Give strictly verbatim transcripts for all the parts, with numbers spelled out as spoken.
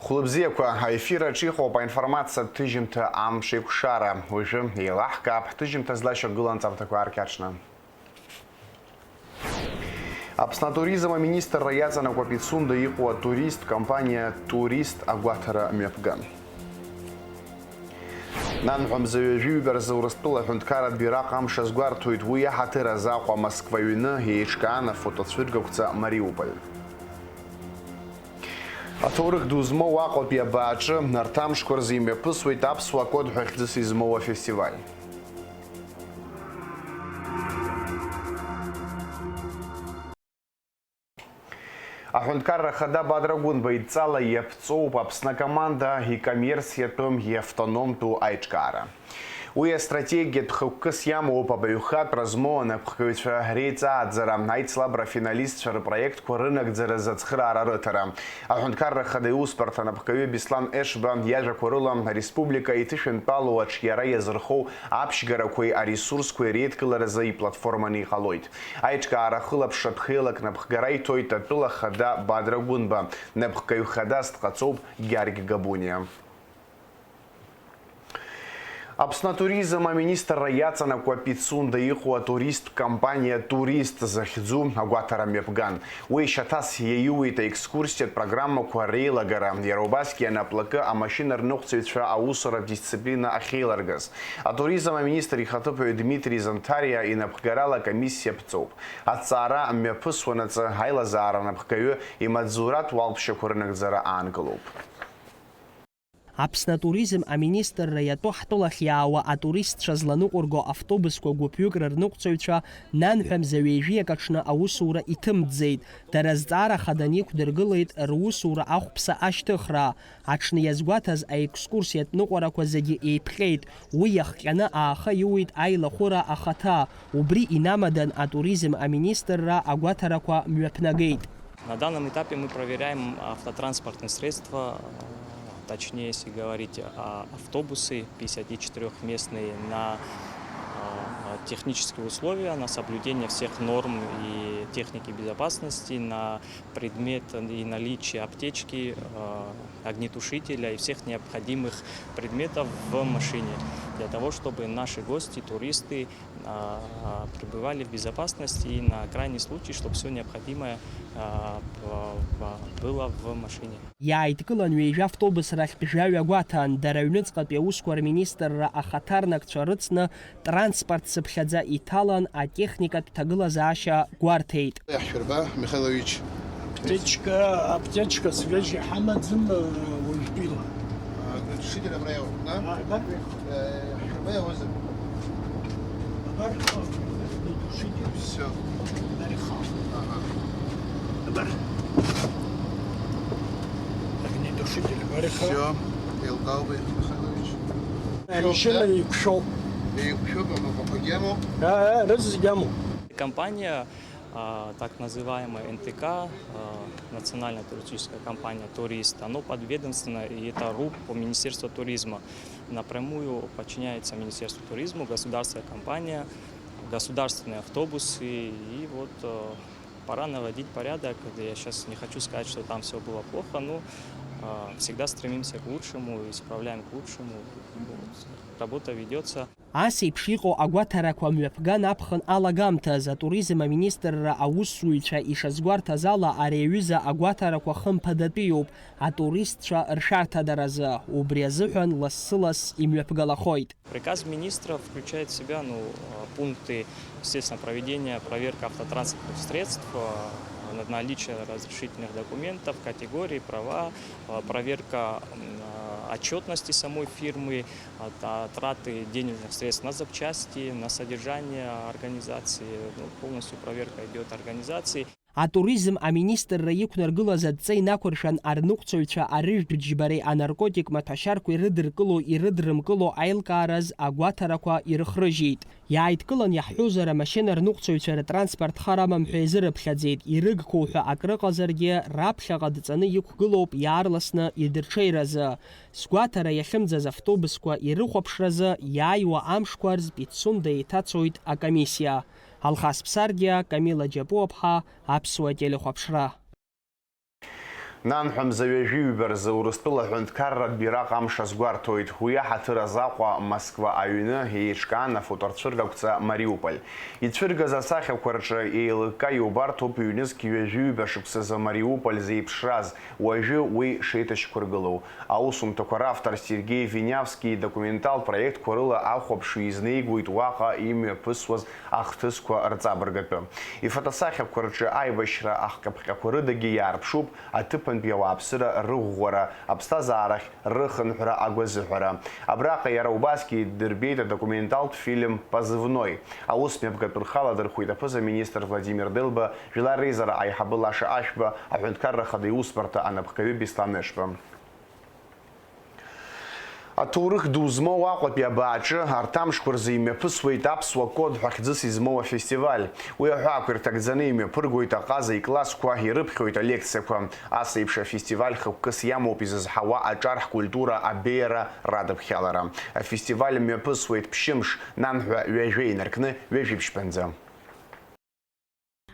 Хәлыбзиақәа, аефир аҿы иҟоуп аинформациатә ҭыжьымҭа амш еиқәшара. Уажәы еилаҳкаап ҳҭыжьымҭа злашьақәгылан ҵабҭақәа ааркьаҿны. Аԥсны атуризм аминистрра иаҵанакуа Пицунда иҟоу атурист компаниа Турист агәаҭара мҩаԥган. Нанҳәа мза ҩажәи ҩба рзы Урыстәыла аҳәынҭқарратә бираҟ амш азгәарҭоит, уи аҳаҭыр азы Аҟәа Москва ҩны еиҿкаан афотоцәыргақәҵа Мариуполь. Аҭоурых ду змоу Аҟәатәи абааҿы нарҭ амшқәа рзы имҩаԥысуеит аԥсуа код ҳәа хьӡыс измоу афестиваль. Аҳәынҭқарра Ахада Бадра Гәынба идҵала иаԥҵоуп Аԥсны акоманда икоммерциатәым, иавтономтәу аиҿкаара. Уи астратегиатә хықәкыс иамоуп абаҩхатәра змоу анапхгаҩцәа реиҵааӡара, аицлабра афиналистцәа рпроектқәа рынагӡаразы ацхыраара рыҭара. Аҳәынҭқарра Ахада иусбарҭа анапхгаҩы Беслан Ешба иажәақәа рыла, ареспублика иҭышәынтәалоу аҿиара иазырхоу аԥшьгарақәеи аресурсқәеи реидкыларазы иплатформаны иҟалоит. Аиҿкаара ахылаԥшратә хеилак напхгара иҭоит атәыла хада Бадра Гәынба, напхгаҩ хадас дҟаҵоуп Гьаргь Габуниа. Аԥсны атуризм аминистрра иаҵанакуа Пицунда иҟоу атуристтә компаниа Турист захьӡу агәаҭара мҩаԥган. Уи шьаҭас иаиуеит аекскурсиатә программақәа реилагара, иара убасгьы анаплакы амашьынарныҟәцаҩцәа аусуратә дисциплина ахьеиларгаз. Атуризм аминистр ихаҭыԥуаҩ Дмитри Занҭариа инапхгарала акомиссиа ԥҵоуп. Аҭҵаара мҩаԥысуанаҵы, аилазаара анапхгаҩы имаҵзуратә уалԥшьақәа рынагӡара аанкылоуп. Аԥсны атуризм аминистрра иатәу ҳтәылахь иаауа атуристцәа зланыҟәырго автобусқәа гәыԥҩык рырныҟәцаҩцәа нанҳәа мза ҩажәиак аҽны аусура иҭымҵӡеит. Дара зҵаара хаданы иқәдыргылеит русура ахәԥса ашьҭыхра. Аҽны иазгәаҭаз аекскурсиатә ныҟәарақәа зегьы еиԥҟьеит. Уи иахҟьаны ааха иуит аилахәыра ахаҭа. Убри инамадан атуризм аминистрра агәаҭарақәа мҩаԥнагеит. На данном этапе мы проверяем автотранспортные средства, э, точнее, если говорить, а, автобусы пятидесятичетырёхместные на, а, технические условия, на соблюдение всех норм и техники безопасности, на предмет и наличие аптечки, а, огнетушителя и всех необходимых предметов в машине, для того, чтобы наши гости, туристы, а, пребывали в безопасности и на крайний случай, чтобы всё необходимое, а, п-, п-, было в машине. Иааидкылан ҩажәа автобус рахьтә жәаҩа гәаҭан, дара аҩныҵҟатәи аусқәа рминистрра ахаҭарнакцәа рыцны транспорт цыԥхьаӡа иҭалан атехникатә ҭагылазаашьа гәарҭеит. Иаҳшәырба, Михайлович. Аптечка, аптечка свежь иҳамаӡам, э, уажәтәила. А, огнетушитель абра иоуп, да? А, да. Э, иаҳшәырба иауазар? Абар, огнетушитель. Всё. Абар иҟоуп. Ага. Абар. Огнетушитель абар иҟоуп. Всё. Еилкаауп, Михайлович. Амашьына еиқәшәоуп. Еиқәшәоуп, амаҟақәагьы амоуп. А, а, рызегь амоуп. Компания, а, так называемая Н Т К, а, национальная туристическая компания «Турист», она подведомственна, и это РУП Министерства туризма. Напрямую подчиняется Министерству туризма, государственная компания, государственные автобусы. И вот, э, пора наводить порядок. Я щас не хочу сказать, что там всё было плохо, но, э, всегда стремимся к лучшему, исправляем к лучшему. Вот. Работа ведётся. Ас еиԥш иҟоу агәаҭарақәа мҩаԥган аԥхын алагамҭаз, атуризм аминистрра аусзуҩцәа ишазгәарҭаз ала, ари аҩыза агәаҭарақәа хымԥадатәиуп, атуристцәа ршәарҭадаразы. Убри азыҳәан лассы-ласс имҩаԥгалахоит. Приказ министра включает в себя, ну, а, пункты, естественно, проведения проверка автотранспортных средств, а, на наличие разрешительных документов, категории, права, а, проверка, м, а, отчётности самой фирмы, а, та-, траты денежных средств на запчасти, на содержание организации, ну, полностью проверка идёт организации. Атуризм аминистрра иқәнаргылаз адҵа инақәыршәан, арныҟәцаҩцәа арыжәтә џьбареи анаркотик маҭәашьарқәеи рыдыркыло-ирыдрымкыло аилкаараз агәаҭарақәа ирыхрыжьит. Иааидкылан иаҳҳәозар, амашьына рныҟәцаҩцәа ртранспорт хар амам ҳәа изырыԥхьаӡеит, ирыгқәоу ҳәа акрыҟазаргьы, раԥхьаҟа дҵаны иқәгылоуп иаарласны идырҽеиразы. Сгәаҭара иахьымӡаз автобусқәа ирыхәаԥшразы иааиуа амшқәа рзы Пицунда еиҭацоит акомиссиа. Алхас Ԥсардиа, Камила Џьапуаԥҳа, Аԥсуа телехәаԥшра. Нанҳәа мза ҩажәи ҩба рзы Урыстәыла аҳәынҭқарратә бираҟ амш азгәарҭоит. Уи аҳаҭыр азы Аҟәа, Москва аҩны еиҿкаан афотоцәыргақәҵа Мариуполь. Ицәыргаз асахьақәа рҿы еилыкка иубарҭоуп ҩнызқь ҩажәи ҩба шықәсазы Мариуполь зеиԥшраз, уажәы уи шеиҭашьқәыргылоу. Аусумҭақәа равтор Сергеи Винявски идокументалтә проектқәа рыла ахәаԥшҩы изнеигоит уаҟа имҩаԥысуаз ахҭысқәа рҵабыргатәы. Ифотосахьақәа рҿы аибашьра ахҟьаԥҟьақәа рыдагьы иаарԥшуп аҭыԥантәи ауааԥсыра рыӷәӷәара, аԥсҭазаарахь рыхынҳәра агәазыҳәара. Абраҟа иара убасгьы идырбеит адокументалтә фильм Позывной. Аус мҩаԥгатәы рхаладырхәит аԥыза-министр Владимир Делба, Жәлар Реизара аиҳабы Лаша Ашәба, Аҳәынҭқарра Ахада иусбарҭа анапхгаҩы Беслан Ешба. Аҭоурых ду змоу Аҟәатәи абааҿы арҭ амшқәа рзы имҩаԥысуеит аԥсуа код ҳәа хьӡыс измоу афестиваль. Уи аҳәаақәа ирҭагӡаны имҩаԥыргоит аҟаза иклассқәа, ирыԥхьоит алекциақәа. Ас еиԥш афестиваль хықәкыс иамоуп изызҳауа аҿар ҳкультура абеиара радыԥхьалара. Афестиваль мҩаԥысуеит ԥшьымш, нанҳәа ҩажәа инаркны ҩажәи ԥшьбанӡа.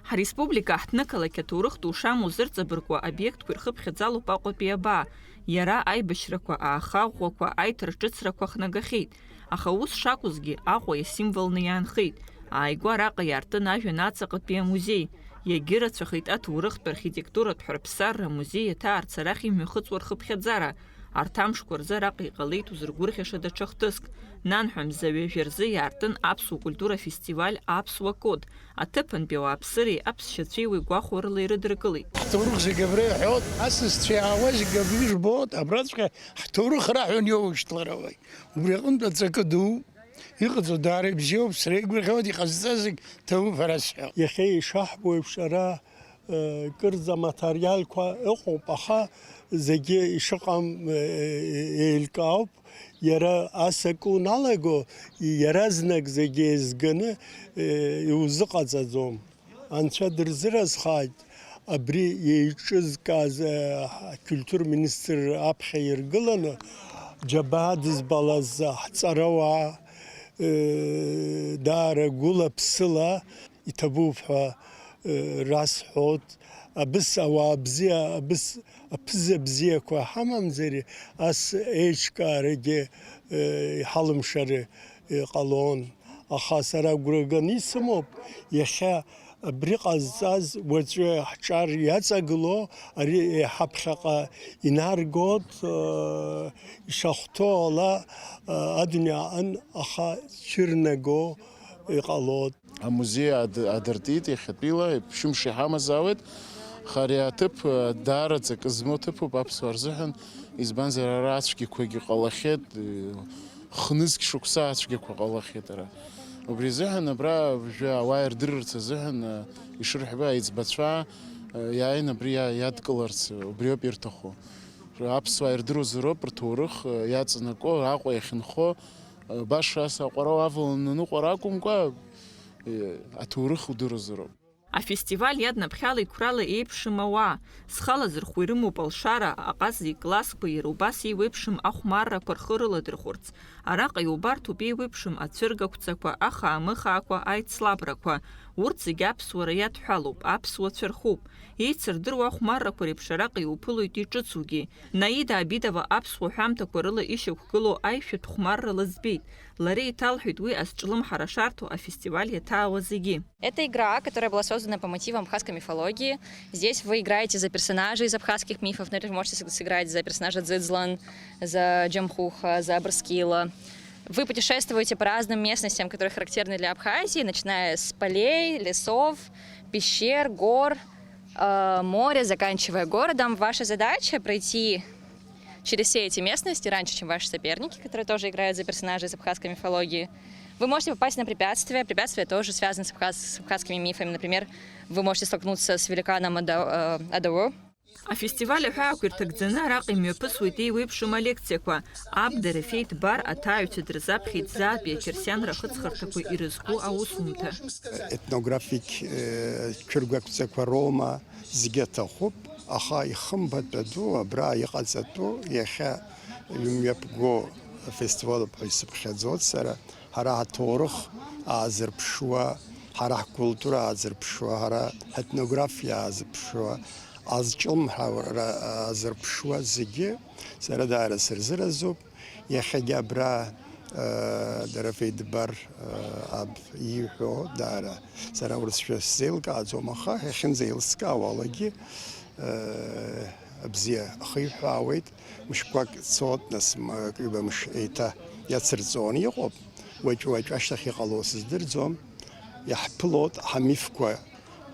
Ҳреспублика, ҳҭнықалақь аҭоурых ду шамоу зырҵабыргуа обиектқәа ирхыԥхьаӡалоуп Аҟәатәи абаа. Иара аибашьрақәа, аахаӷәӷәақәа, аиҭарҿыцрақәа хнагахьеит. Аха ус шакәызгьы, Аҟәа иасимволны иаанхеит. Ааигәа араҟа иаартын ажәҩан аҵаҟатәи амузеи. Иагьырацәахеит аҭоурыхтә архитектуратә ҳәарԥсарра амузеи иаҭаарц арахь имҩахыҵуа рхыԥхьаӡара. Арҭ амшқәа рзы араҟа иҟалеит узыргәырӷьаша даҽа хҭыск. Нанҳәа мза ҩажәа рзы иаартын аԥсуа культура фестиваль Аԥсуа код. Аҭыԥантәи ауааԥсыреи аԥсшьацәеи уи гәахәарыла ирыдыркылеит. Ҳҭоурых зегьы абра иҳәоит, асасцәа иаауа зегьы абра ижәбоит, абраҵәҟьа ҳҭоурых раҳәон иоушьҭларауеит. Убри аҟынтә аҵакы ду иҟаҵоу даара ибзиоуп, сара игәырӷьоит, иҟазҵаз зегь ҭабуп ҳәа сҳәо. Иахьа ишаҳбо еиԥш, ара, э, кырӡа аматериалқәа ыҟоуп, аха зегьы ишыҟам, э, еилкаауп. Иара ас акы уналаго, иаразнак зегьы еизганы, э, иузыҟаҵаӡом. Анцәа дырзыразхааит, абри еиҿызкааз, э, акультура министр аԥхьа иргыланы, џьабаа дызбалаз ҳҵарауаа, э, даара гәыла-ԥсыла иҭабуп ҳәа, э, расҳәоит. Абыс ауаа бзиа, абыс аԥыза бзиақәа ҳамамзар, ас еиҿкаарагьы, э, иҳалымшар, э, ҟалон. Аха сара агәра ганы исымоуп, иахьа абри ҟазҵаз уаҵәы ҳҿар иаҵагыло, ари еиҳа ԥхьаҟа инаргоит, э, ишахәҭоу ала, э, адунеи аҟын аха цәырнаго иҟалоит. Амузеи ад-, адыртит иахьатәила, ԥшьымш иҳамазаауеит. Аха ари аҭыԥ, э, даараӡа акы змоу ҭыԥуп аԥсуаа рзыҳәан, избанзар, ара ацәгьақәагьы ҟалахьеит, э, хнызқь шықәса ацәгьақәа ҟалахьеит ара. Убри азыҳәан абра уажәы ауаа ирдырырц азыҳәан, э, ишырҳәо, аиҵбацәа, э, иааин абри иа-, иадкыларц, э, убриоуп ирҭаху. Аԥсуаа ирдыруазароуп рҭоурых, э, иаҵанакуа, Аҟәа иахьынхо, э, баша ас аҟәара уаваланы аныҟәара акәымкәа, э, аҭоурых удыруазароуп. Афестиваль иаднаԥхьала иқәрала еиԥшым ауаа, зхала зырхәо ирымоуп алшара, аҟаза иклассқәа, иара убас еиуеиԥшым ахәмаррақәа рхы рыладырхәырц. Араҟа иубарҭоуп еиуеиԥшым ацәыргақәҵақәа, ахаа-мыхаақәа, аицлабрақәа. Урҭ зегьы аԥсуара иадҳәалоуп, аԥсуацәа рхуп. Еицырдыруа ахәмаррақәа реиԥш араҟа иуԥылоит иҿыцугьы. Наида Абидова аԥсуа ҳәамҭақәа рыла ишьақәгылоу аишәатә хәмарра лыӡбеит. Лара иҭалҳәеит уи азҿлымҳара шарҭо афестиваль иаҭаауа зегьы. Это игра, которая была создана по мотивам абхазской мифологии. Здесь вы играете за персонажей из абхазских мифов. Например, можете сыг-, сыграть за персонажа Дзыдзлан, за Джамхуха, за Абрскила. Вы путешествуете по разным местностям, которые характерны для Абхазии, начиная с полей, лесов, пещер, гор, э, моря, заканчивая городом. Ваша задача — пройти через все эти местности раньше, чем ваши соперники, которые тоже играют за персонажей из абхазской мифологии. Вы можете попасть на препятствия. Препятствия тоже связаны с абхаз-, с абхазскими мифами. Например, вы можете столкнуться с великаном Ада-, э, Адауо. Афестиваль аҳәаақәа ирҭагӡаны араҟа имҩаԥысуеит еиуеиԥшым алекциақәа. Аб Дерефеи Дбар аҭааҩцәа дырзаԥхьеит заатәи ақьырсианра ахыҵхырҭақәа ирызку аусумҭа. Етнографик, э, цәыргақәҵақәа роума, зегьы аҭахуп, аха ихымбатәаду, абра иҟаҵатәу, иахьа имҩаԥго афестивалуп ҳәа исыԥхьаӡоит сара. Ҳара ҳҭоурых аазырԥшуа, ҳара ҳкультура аазырԥшуа, ҳара ҳетнографиа аазырԥшуа, Азҿлымҳара азырԥшуа зегьы сара даара сырзыразуп. Иахьагьы абра, э, дара феидбар, э, аб ииҳәо даара сара урысшәа сзеилкааӡом, аха иахьынӡеилыскаауалагьы, э, бзиа ахиҳәаауеит. Мышқәак цот, нас, м-, ҩба мыш еиҭа иацырҵон иҟоуп. Уаҵәы-уаҵәы ашьҭахь иҟало сыздырӡом. Иаҳԥылоит ҳамифқәа,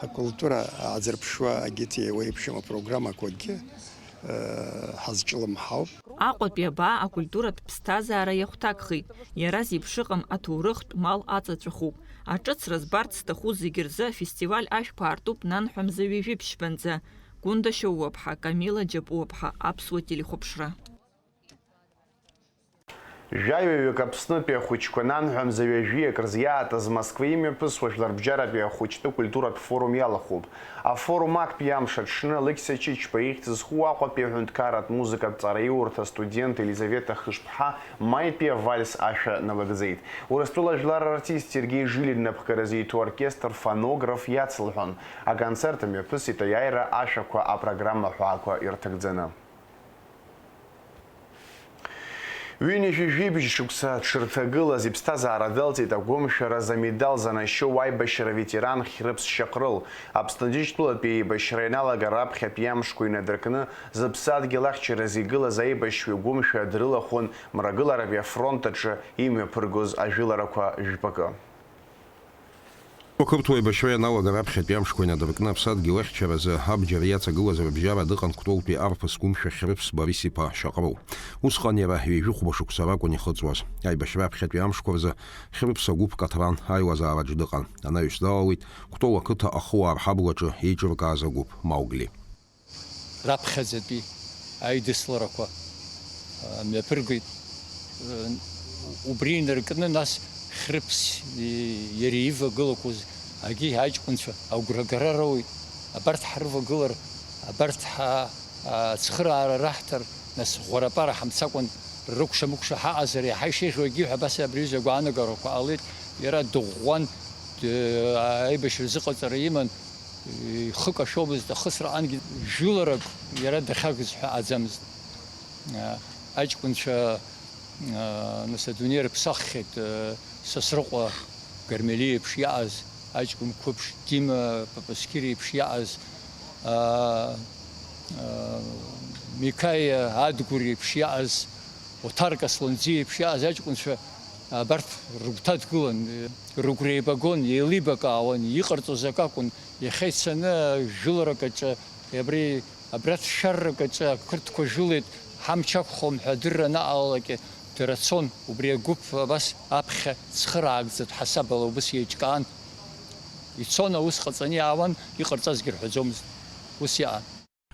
ҳакультура аазырԥшуа агьыти еиуеиԥшым апрограммақәагьы, э, ҳазҿлымҳауп. Аҟәатәи абаа акультуратә ԥсҭазаара иахәҭакхеит. Иара зеиԥшыҟам аҭоурыхтә мал аҵаҵәахуп. Аҿыцра збарц зҭаху зегьы рзы афестиваль ашәқәа аартуп нанҳәа мза ҩажәи ԥшьбанӡа. Гәында Шьоуаԥҳа, Камила Џьапуаԥҳа, Аԥсуа телехәаԥшра. Жәаҩаҩык Аԥснытәи ахәыҷқәа нанҳәа мза ҩажәиак рзы иаатыз Москва имҩаԥысуа жәларбжьаратәи ахәыҷтәы культуратә форум иалахәуп. Афорум актәи амш аҽны Алықьса Чычба ихьӡ зху Аҟәатәи аҳәынҭқарратә музыкатә ҵараиурҭа астудент Елизавета Хышԥҳа Маитәи авальс ашәа налыгӡеит. Урыстәыла жәлар артист Сергеи Жилин напхгаразы иҭоу оркестр фонограф иацылҳәон. Аконцерт мҩаԥысит аиааира ашәақәа апрограмма ҳәаақәа ирҭагӡаны. Ҩынҩажәи жәибжь шықәса дшырҭагылаз иԥсҭазаара далҵит агәымшәаразы амедал занашьоу аибашьра ветеран Хьрыԥс Шьаҟрыл. Аԥсны Џьынџьтәылатәи аибашьра ианалага раԥхьатәи амшқәа инадыркны, зыԥсадгьыл ахьчаразы игылаз аибашьҩы гәымшәа дрылахәын Мрагыларатәи афронт аҿы имҩаԥыргоз ажәыларақәа жәпакы. Ақырҭуа еибашьра ианалага раԥхьатәи амшқәа инадыркны аԥсадгьыл ахьчаразы абџьар иаҵагылаз рыбжьара дыҟан Кәтолтәи арԥыс гәымшәа Хьрыԥс Борис-иԥа Шьаҟрыл. Усҟан иара ҩажәи хәба шықәса ракәын ихыҵуаз. Аибашьра аԥхьатәи амшқәа рзы Хьрыԥс агәыԥ Каҭран аилазаараҿ дыҟан. Анаҩс далалеит Кәтол ақыҭа ахыуаа рҳаблаҿы еиҿыркааз агәыԥ Маугли. Раԥхьаӡатәи аидысларақәа, а, мҩаԥыргеит. Ы, убри инаркны, нас, Хьрыԥс, и, иара ивагылақәоз агьи аҷкәынцәа агәрагара роуеит. Абарҭ ҳрывагылар, абарҭ ҳа-, ацхыраара раҳҭар, нас, ӷәарапара ҳамцакәан рыкәша-мыкәша ҳаҟазар иаҳа ишеиӷьу агьи ҳәа абас абри аҩыза агәаанагарақәа ҟалеит. Иара дыӷәӷәан, д-, аибашьра зыҟаҵара иман. Ихы кашәомызт, ахысра ангьы жәыларак иара дахьагыз ҳәа аӡамызт. Аҷкәынцәа, нас, адунеи рыԥсаххьеит, Сасрыҟәа Гармели еиԥш иааз, аҷкәын қәыԥш Дима Папасқьыр еиԥш иааз, Микаиа Адгәыр еиԥш иааз, Оҭар Касланӡиа еиԥш иааз аҷкәынцәа абарҭ рыгәҭа дгылан, рыгәра еибагон, еилибакаауан, иҟарҵоз акы акәын. Иахьа ицаны жәыларак аҿы, абри, абра ҭшәаррак аҿы ақырҭқәа жәылеит, ҳамч ақәхом ҳәа адырра анаҟалалак, дара цон, убри агәыԥ абас аԥхьа цхыраагӡатә ҳасабала убыс еиҿкаан. Ицон, аус ҟаҵаны иаауан, иҟарҵазгьы рҳәаӡомызт. Ус иаан.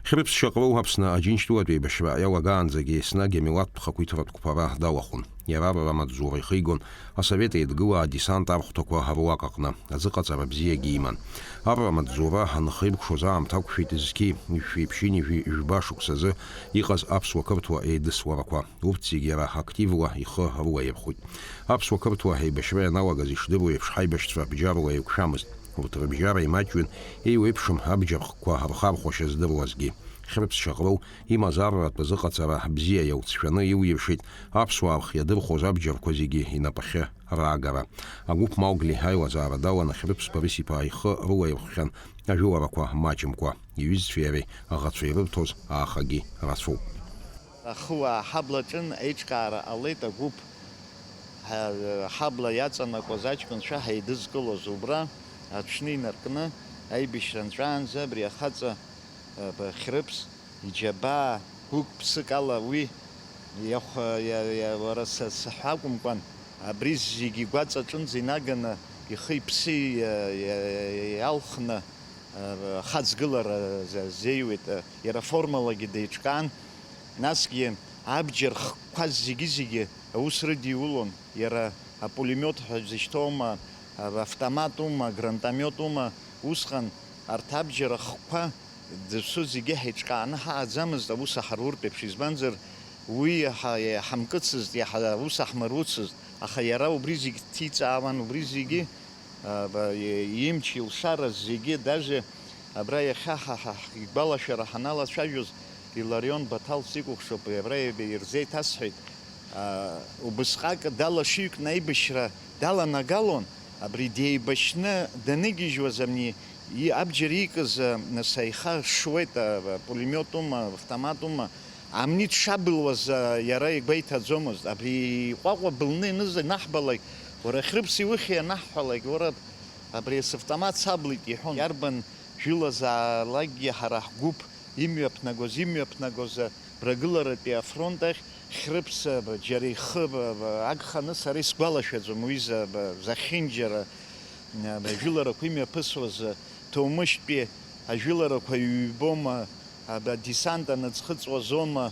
Хьрыԥс Шьаҟрыл Аԥсны Аџьынџьтәылатә еибашьра иалагаанӡагьы еснагь амилаҭтә хақәиҭратә қәԥара далахәын. Иара арра амаҵзура ихигон асовет еидгыла адесант архәҭақәа руак аҟны, азыҟаҵара бзиагьы иман. Арра амаҵзура анхеикәшоз аамҭа ақәшәеит зқьи жәшәи ԥшьынҩажәи жәба шықәсазы иҟаз аԥсуа-қырҭуа еидысларақәа. Урҭ зегьы иара активла ихы рылаирхәит. Аԥсуа-қырҭуа еибашьра ианалагаз ишдыру еиԥш, ҳаибашьцәа абџьарла еиқәшәамызт. Урҭ рыбжьара имаҷҩын еиуеиԥшым абџьар хкқәа рхархәашьа здыруазгьы. Хьрыԥс Шьаҟрыл имаз арратә азыҟаҵара бзиа иалҵшәаны илиршеит аԥсуаа рхы иадырхәоз абџьарқәа зегьы инапахьы раагара. Агәыԥ Маугли аилазаара даланы Хьрыԥс Борис-иԥа ихы рылаирхәхьан ажәыларақәа маҷымкәа. Иҩызцәеи иареи аӷацәа ирырҭоз аахагьы рацәоуп. Ахыуаа ҳабла аҿын, аиҿкаара ҟалеит агәыԥ. Ҳа-, ҳабла иаҵанакуаз аҷкәынцәа ҳаидызкылоз убра аҽны инаркны, аибашьра нҵәаанӡа абри ахаҵа, э, б-, Хьрыԥс иџьабаа гәык-ԥсык ала уи иахә-, иа-, иа-, уара са сҳәа акәымкәан, абри зегьы игәаҵа аҿынӡа инаганы ихи-иԥси иа-, иа-, иа-, иалхны, э, ахаҵгылара за-, зеиуеит, э, иара формалагьы деиҿкаан, насгьы абџьар хкқәа зегьы-зегьы аус рыдиулон, иара апулемиот ҳәа дзышьҭоума, автоматума, гранатомиотума, усҟан арҭ абџьар ахкқәа досу зегьы ҳаиҿкааны ҳаҟаӡамызт, аус аҳаруртә еиԥш, избанзар, уи иаҳа-, иаҳамкыцызт, иаҳа аус аҳмыруцызт, аха иара убри зегь ҭиҵаауан, убри зегьы, а, ба-, и-, имч-илшара зегьы, даже Абра иахьа ҳа, ҳа ҳгәалашәара ҳаналацәажәоз, Иларион Баҭал сикәыхшоуп, абра ирзеиҭасҳәеит, аа, убысҟак далашыҩкны аибашьра даланагалон, абри деибашьны даныгьежьуаз амни, и-, абџьар иикыз, а, нас аиха шуеит, а, пулемиотума, автоматума, амни дшабылуаз, а, иара игәеиҭаӡомызт. Абри иҟәаҟәа былны ианыз анаҳбалак, уара Хьрыԥс иухьи анаҳҳәалак, уара абри асавтомат саблит иҳәон. Иарбан Жәылазаалакгьы ҳара ҳгәыԥ имҩаԥнагоз, имҩаԥнагоз, а, Брагыларатәи афронт ахь Хьрыԥса, б-, џьара ихы, б-, б-, агханы сара исгәалашәаӡом, уи за-, б-, зехьынџьара, а, б-, ажәыларақәа имҩаԥысуаз, а, Ҭоумышьтәи ажәыларақәа ҩбома, а, б-, адесант аныӡхыҵуазома,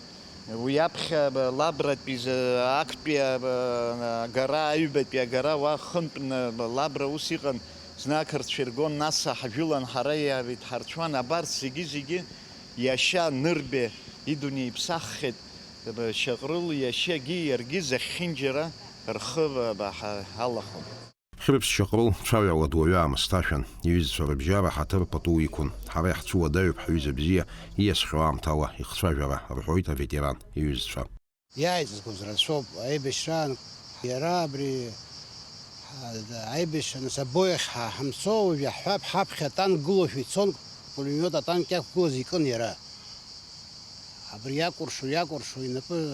уи аԥхьа, б-, Лабратәи за-, актәи, а, б-, агара, аҩбатәи агара уа хынтәны, б-, Лабра ус иҟан, зны ақырҭцәа иргон, нас ҳажәылан ҳара иаавеит, ҳарцәуан, абарҭ зегьы-зегьы иашьа Нырбе идунеи иԥсаххьеит, б-, Шьаҟрыл иашьагьы иаргьы зехьынџьара рхы, б-, б-, ҳа-, алахәын. Хьрыԥс Шьаҟрыл цәаҩала дуаҩы аамысҭашәан, иҩызцәа рыбжьара ҳаҭыр пату иқәын. Ҳара иаҳцәуадаҩуп ҳҩыза бзиа, ииасхьоу аамҭала ихцәажәара, рҳәоит аветеран иҩызцәа. Иааиҵызгоз рацәоуп, аибашьраан иара абри, ҳа-, аибашьра нас абоиахь ҳа-, ҳамцо, уажә иаҳҳәап, ҳаԥхьа атанк гылоушәа ицон, пулемиот атанк иақәгылаз икын иара. Абри иакәыршо, иакәыршо, инапы, э,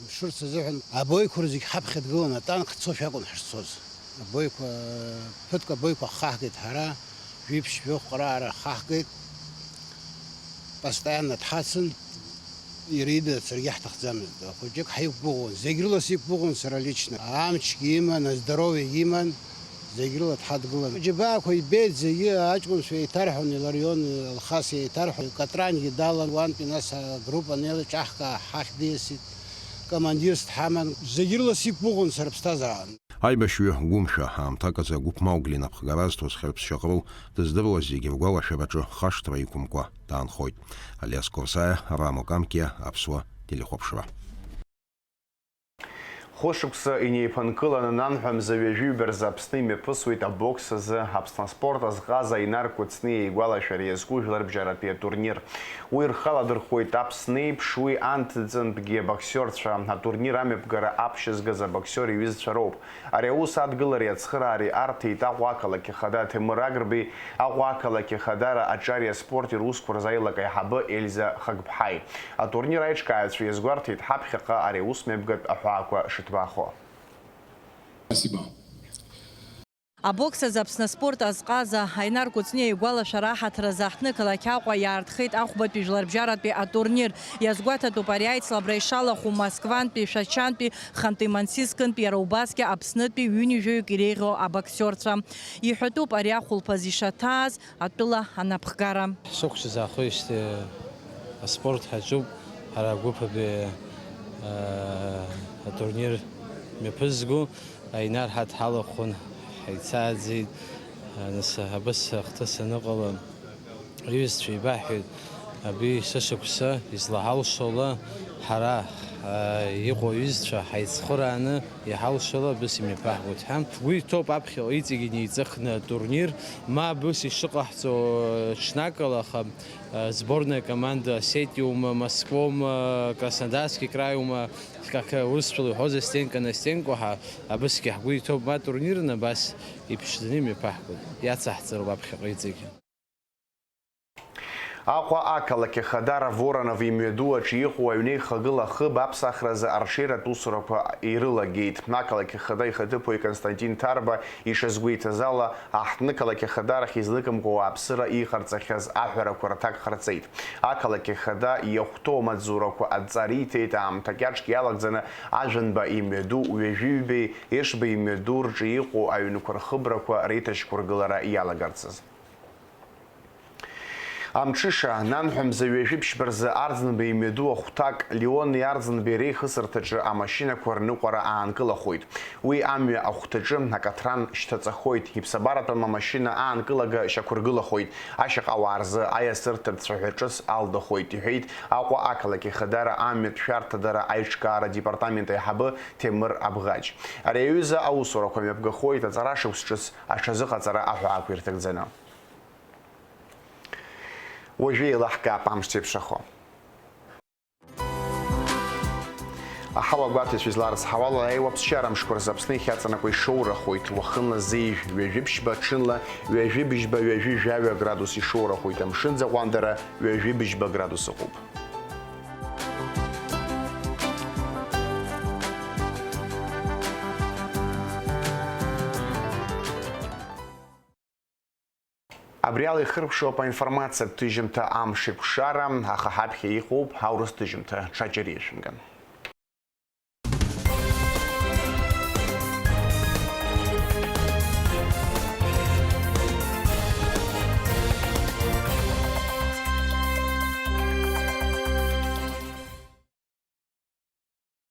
мшырц азыҳәан, абоиқәа зегь ҳаԥхьа дгылан, атанк ҳцошәа акәын ҳашцоз. Абоиқәа, э, ԥыҭк абоиқәа ҳхаҳгеит ҳара, жәиԥшь-жәохә ҟраара ҳхаҳгеит. Постоянно дҳацын, иара ида саргьы ҳҭахӡамызт. Ахәыҷык ҳаиқәгәыӷуан, зегь рыла сиқәгәыӷуан сара лично. Амчгьы иман, аздоровиагьы иман. Зегь рыла дҳадгылан. Аџьабаақәа ибеит зегьы, аҷкәынцәа еиҭарҳәон, Иларион, Алхас еиҭарҳәон, Катрангьы далан, уантәи нас агруппа неилаҿаҳкаа ҳахь диасит, командирс дҳаман. Зегь рыла сиқәгәыӷуан сара аԥсҭазаара. Аибашьҩы гәымшәа, аамҭак азы агәыԥ Маугли инапхгара азҭоз Хьрыԥс Шьаҟрыл дыздыруаз зегьы ргәалашәараҿы хашҭра иқәымкәа даанхоит. Алиас Корсаиа, Рамо Камкиа, Аԥсуа телехәаԥшра. Хәышықәса инеиԥынкыланы, нанҳәа мза ҩажәи ҩба рзы Аԥсны имҩаԥысуеит абокс азы Аԥсны аспорт азҟаза Инар Кәыҵниа игәалашәара иазку жәларбжьаратәи атурнир. Уи рхы аладырхәуеит Аԥсны еиԥш, уи анҭыҵынтәгьы абоксиорцәа. Атурнир амҩаԥгара аԥшьызгаз абоксиор иҩызцәа роуп. Ари аус адгылареи ацхыраареи арҭеит Аҟәа ақалақь ахада Ҭемыр Агрбеи, Аҟәа ақалақь ахадара аҿари аспорти русқәа рзы аилак аиҳабы Ельза Хагԥҳаи. Атурнир аиҿкааҩцәа иазгәарҭеит ҳаԥхьаҟа ари аус мҩаԥгатә аҳәаақәа шыҭбаахо. Спасибо. Абокс азы Аԥсны аспорт азҟаза Аинар Кәыҵниа игәалашәара аҳаҭыр азы аҳҭнықалақь Аҟәа иаартхеит ахәбатәи жәларбжьаратәи атурнир. Иазгәаҭатәуп ари аицлабра ишалахәу Москвантәи, Шәачантәи, Ханты-Мансийскынтә, иара убасгьы Аԥснытәи ҩынҩажәаҩык иреиӷьу абоксиорцәа. Иҳәатәуп ари ахәылԥаз ишаҭааз атәыла анапхгара. Ҳшықәсазаахоижьҭеи аспорт ҳаҿуп, ҳара агәыԥ абри, аа, атурнир мҩаԥызго, Аинар ҳадҳалахәын, ҳаицааӡеит, нас абас ахҭыс аныҟала, Иҩызцәа еибаҳҳәеит, абри шьыжьшықәса излаҳалшола, ҳара, аа, иҟоу аҩызцәа ҳаицхырааны иҳалшола абас имҩаԥаҳгоит ҳәа. Ҳгәы иҭоуп аԥхьаҟа иҵегь инеиҵыхны атурнир, ма абас ишыҟаҳҵо ҽнакала, аха, аа, сборная команда Осетиоума, Москвоума, Краснодарский краиума, как урысшәала иҳәозар, стенка на стенку ҳәа, абасгьы ҳгәы иҭоуп, ма турнирны абас иԥшӡаны имҩаԥаҳгоит, иацаҳҵароуп аԥхьаҟа иҵегь. Аҟәа ақалақь ахадара Воронов имҩаду аҿы иҟоу аҩнеихагыла хыб аԥсахразы арҽеиратә усурақәа ирылагеит. Ақалақь ахада ихаҭыԥуаҩ Константин Ҭарба ишазгәеиҭаз ала, аҳҭнықалақь ахадарахь изныкымкәа ауааԥсыра иҟарҵахьаз аҳәарақәа рҭак ҟарҵеит. Ақалақь ахада иахәҭоу амаҵзурақәа адҵа риҭеит аамҭак иаҿк иалагӡаны Ажәанба имҩаду Ҩажәи ҩбеи Ешба имҩаду рҿы иҟоу аҩнқәа рхыбрақәа реиҭашьақәыргылара иалагарцаз. Амҽыша, нанҳәа мза ҩажәи ԥшьба рзы Арӡынба имҩаду ахәҭак Леони Арӡынбеи реихысырҭаҿы амашьынақәа рныҟәара аанкылахоит. Уи амҩа ахәҭаҿы акаҭран шьҭаҵахоит, иԥсабаратәым амашьына аанкылага шьақәыргылахоит, ашьаҟауаа рзы аиасырҭа рцәаҳәа ҿыц алдахоит, иҳәеит Аҟәа ақалақь ахадара амҩатә шәарҭадара аиҿкаара департамент аиҳабы Ҭемыр Абӷаџь. Ари аҩыза аусурақәа мҩаԥгахоит аҵара шықәс ҿыц аҽазыҟаҵара аҳәаақәа ирҭагӡаны. Уажәы еилаҳкаап амш зеиԥшрахо. Аҳауа гәаҭаҩцәа изларыцҳауала, аиуа ԥсшьара мшқәа рзы Аԥсны иахьаҵанакуа ишоурахоит, уахынла зеижә ҩажәи ԥшьба, ҽынла ҩажәи быжьба, ҩажәи жәаҩа градус ишоурахоит, амшын аӡы аҟәандара ҩажәи быжьба градус ыҟоуп. Абри ала ихыркәшоуп аинформациатә ҭыжьымҭа Амш еиқәшара, аха ҳаԥхьа иҟоуп аурыс ҭыжьымҭа. Ҽаџьара ишәымган.